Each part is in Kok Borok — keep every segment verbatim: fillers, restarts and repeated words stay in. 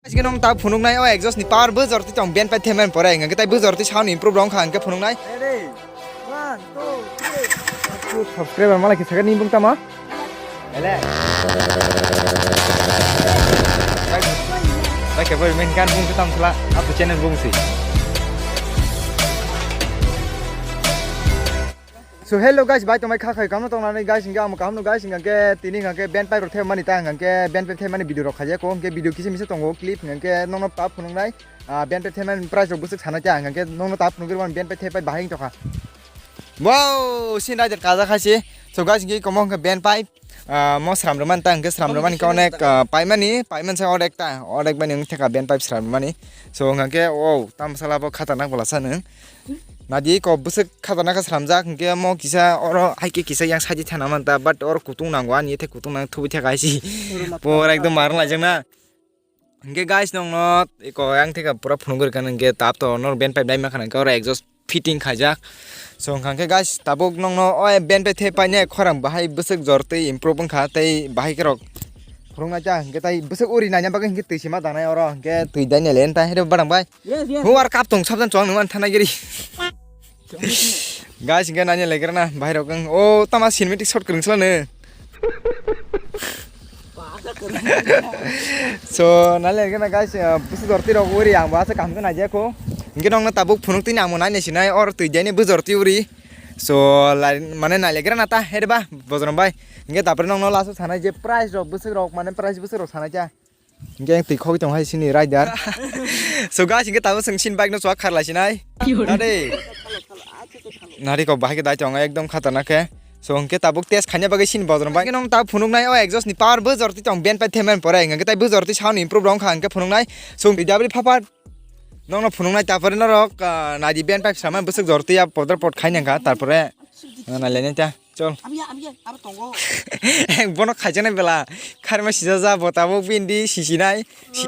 Guys, nong ta phunuknai o exhaust ni power bujor twi tong band pai themen pore hingke tai bujor twi sound improve rong kha hingke phunuknai. Ready? One, two, three. Subscriber malai kisa ni bung tama. Ele. Bai ke bai men kan bung tam sala apa channel bung si. So hello guys, bai tongmai kha khai kamno tongnani guys, hingke amo kahamno guys, hingke tini hingke band pipe rok thepmani ta hingke band pipe thepmani video rok khaijak ko, hingke video kisa misa tongo clip hingke nongno ta phunuknai, ah, band pipe thepmani price rok bwswk sanai ta hingke nongno ta phunukgwi mano band pipe thepai bahai wngtokha. Wow, sin rider kajak hai se. So guys, hingke komo hingke band pipe. Ah, mo sram rwmani ta hingke sram rwmani khe onek, ah, paimani, paiman sa onek ta, onek bani wng theka band pipe sram rwmani. So hingke o tam sala bo khatarnak bwla sa nwng. Nadi ko bwswk khatarnak khe sramjak hingke mo kisa oro hai khe kisa yang side thana man ta, but oro kutung nango ani the kutung nang thubui theka hai si. Pura ekdom marwng laijak na. Hingke guys, nongno eko yang theka pura phunugwi rwkha hingke tap to nor band pipe dai mankha hingke oro exhaust fitting khaijak. So hingke guys, tabuk nongno o band pipe the paine khorang bahai bwswk jor tei improve wngkha tei bahai kerok phurungna cha hingke tai bwswk uri naina bagwi hingke twi sima danai oro hingke twi daine len ta hero barang bai. Yes, yes. Hu ar kap tong sabjan chwng nungman thana giri. Guys, hingke nani legrana bahai rok ang. O tama cinematic shot kwrwng sala ne. So nani legrana guys, eh, busu dorti rok uri ang bahasa kaham khe naijak ko. Hingke nongno tabuk phunuk tini ang mo nai sinai or twi dene bu dorti uri. So lai mane nai legrana ta herba bojrom bai. Hingke tapre nongno laso sanai je price rok busuk rok mane price busuk rok sanai cha. Hingke ang twi khogwi tong hai sini rider. So guys, hingke tabuk chwng sini bike no chuak kharlai sinai. Kiyore. Nadi. Nari kok bahai khe dai tong ekdom khatarnak khe. So hingke tabuk test khaina bagwi sini bojrom bai. Hingke nong tabuk phunuknai o exhaust ni power bujor twi tong band pai themen pore hingke tai bujor twi sound improve rong kha hingke phunuknai. So hingke jabri phapar nongno phunuknai tapore norok, ah, nadi band pai sama bwswk jor twi ya podor pod khai nangkha tapore, ah, nai lainai ta. Chol. Abiya, abiya, aro tongo. Bono khaijaknai bela. Kharma sijajak, bo tabuk bindi sisinai. Si-,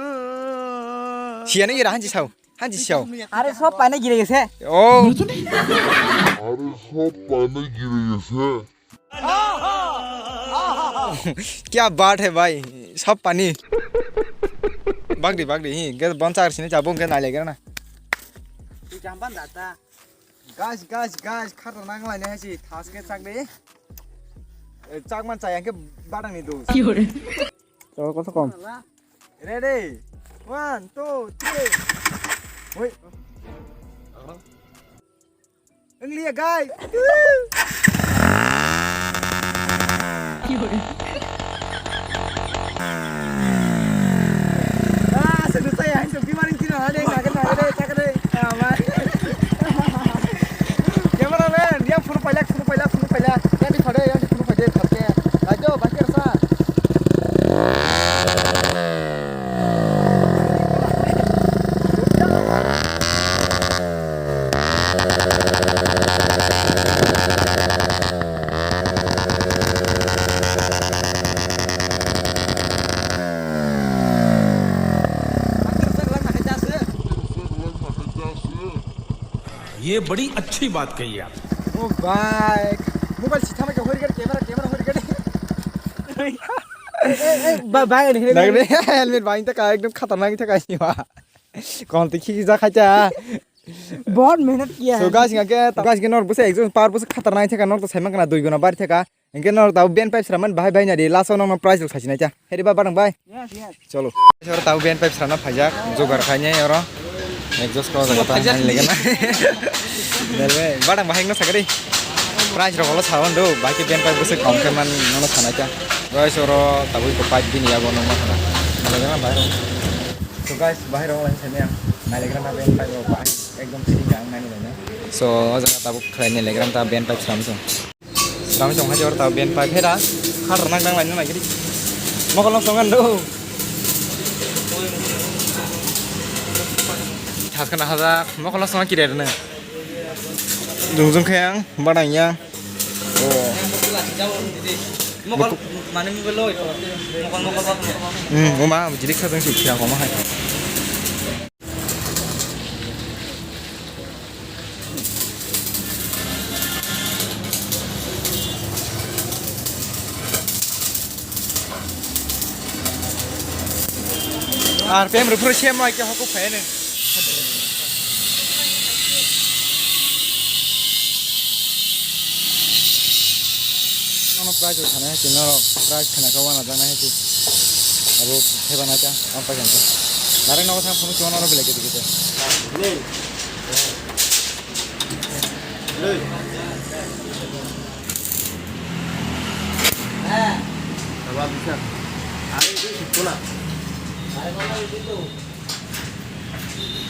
siyano ira hanji sao. Hanji sao. আরে সব পানি গিরে গেছে। Oh. আরে সব পানি গিরে গেছে। क्या बात है भाई, सब पानी। Bagdi, bagdi, hi, ge bon char sini jabo ge nai lege na। Guys, guys, guys, khatarnak lainai hai si, thas khe chak de. Eh, chak man chaya khe badang ni dos. Ki hore? Chalo, kotha kom. Ready? One, two, three. Wait. Ang liya, guys. Ki hore? Ah, sa gusto yan. So, di maring tino, hade, kagad, hade, kagad. Ah, man. Cameraman, yang phone pailak, phone pailak, phone pailak. Yang di phone, yang di phone pailak, thapke. Ayo, bakir sa. ये बड़ी अच्छी बात कही आप। ओ भाई, mobile sitama ke hori gari, camera, camera hori gari. ए, ए, ए, बा-, भाई, नहीं, नहीं। Nagre, helmet bhai, ta ka ekdom khatarnak ta ka siwa. Kon te khiki ja khacha. बहुत मेहनत किया So है। Guys, hingke, guys, hingke nor busa ekjon power busa khatarnak theka nor to saimang kana dui guna bari theka. Hingke nor tau band pipe sraman bahai bahai nadi last o nong prize rok sasinai cha. Heri ba barang bai. Yes, yes. Cholo. Sor tau band pipe srana phaijak jogar khainai oro. Exhaust ko jaga ta nai lege na. Delbe barang bahai no sakari. Prize rok olo sawan do, bahai ke band pipe busa kom khe man nono sanai cha. Guys, oro tabui ko pipe bini yago nong ma khana. Lege na bahai rok. So guys, bahai rok lang sene. Nai lege na band pipe rok bahai. Ekdom fitting ang nai lege na. So o jaga tabuk khlai nai lege na ta band pipe sram song. Sram song hai jor ta band pipe hera. Khatarnak dang lai nang lagi. Mokol nok songan do. Thas kana hajak mokol nok songan kire na. Jung jung khayang, banang yang. Oh. Mokol, mane mobile lo ito. Mokol, mokol, mokol. Hmm, uma, jadi khatung si kira koma hai. R P M rwphuru semo hai khe hokuk phai nw. Nono price rok sana hai, nono price khana kha wana jana hai. Abo theba na cha, am pa jang. Nare nogo thang phone chuma nono belai kete kete.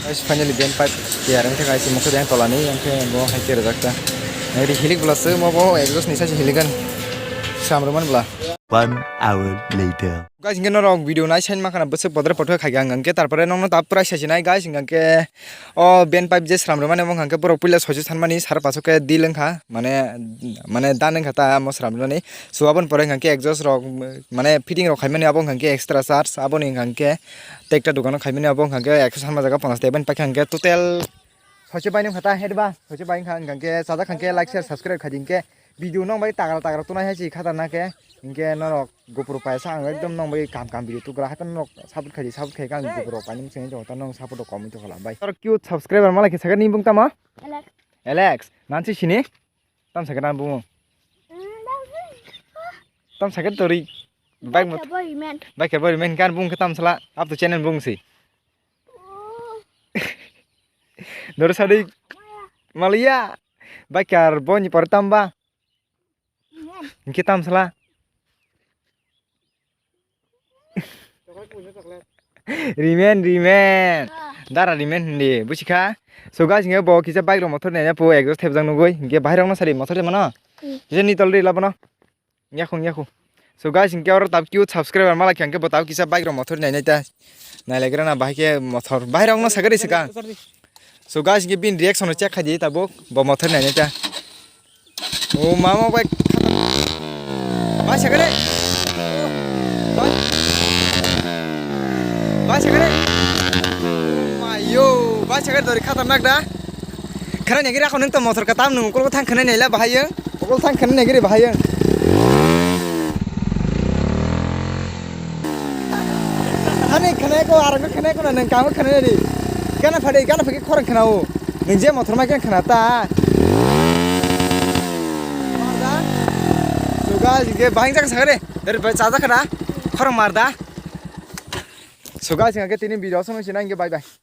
Guys, finally band pipe tiyar wngkha, guys, mokhe yang tolani, yang khe bo hai khe rwjak ta. Nai ri hilik bwla se mo bo exhaust ni sai se hiligan. Samrwman bwla. One hour later. Guys, hingke norok video nai sain mankha na bwswk bodre pothoi khaikha hingke, tarpore nokno tab pura sai sinai, guys, hingke o band pipe je sram rwmani omo hingke borok puila soisu sanmani sar paso khe deal wngkha, mane, mane dan wngkha ta omo sram rwmani. So aboni pore hingke exhaust rok, mane fitting rok khaimani abo hingke extra charge, aboni hingke tekta dukano khaimani abo hingke ekso sanma jaga ponchash ta, eboni paikha hingke total soisu bai nungkha ta, head ba soisu bai wngkha hingke chajak hingke like, share, subscribe khaidi hingke video nokbai tagra tagra tunai hai si khatarna khe hingke norok. GoPro paisa ang ekdom nong bai kam kam video tugra hai norok support khaidi, support khaikha ang GoPro painani sengwi tongo, ta nong support rok komwi tongkha bai. Tor cute subscriber malai khe sakha ni bung tamo? Alex. Alex, nansi sini? Tam sakha nan bungo. Mm, tam sakha tori. Bike mot. Bike boy man. Bike boy man kan bung khe tam sala. Up to channel bung si. Oh. Doro sadi. Maliya. Bike ar boy ni por tam ba. Hingke tam sala. Rimen, rimen. Dara rimen hindi, busikha. So guys, hingke bo kisa bike rok motor nai po exhaust thepjak nugui. Hingke bahai rok no sari motor mano. Hmm. Kisa ni tol ri labono. Yakhung, yakhung. So guys, hingke oro tab cute subscriber malai khe hingke bo tab kisa bike rok motor nai nai ta. Nai legra na bahai khe motor. Bahai rok no sakari sika. So guys, hingke bin reaction no check khaidi tabuk bo motor nai nai ta. O mama bai. Bai sakare. Bai. Bai sakare. Mayo, bai sakare dori khatarnak da. Khana nengiri ako neng to motor katam nung ukul thang khana nela bahayeng. Ukul thang khana nengiri bahayeng. Hani khana ko arang khana ko nang kamu khana di. Gana phadi, gana phagi khorang khana o. Neng je motor mai khana ta. Marda. Suga jige bahing jak sagare. Dari bai chaja khana. Khorang marda. Suga singa ke tini video song sinang ge bye bye.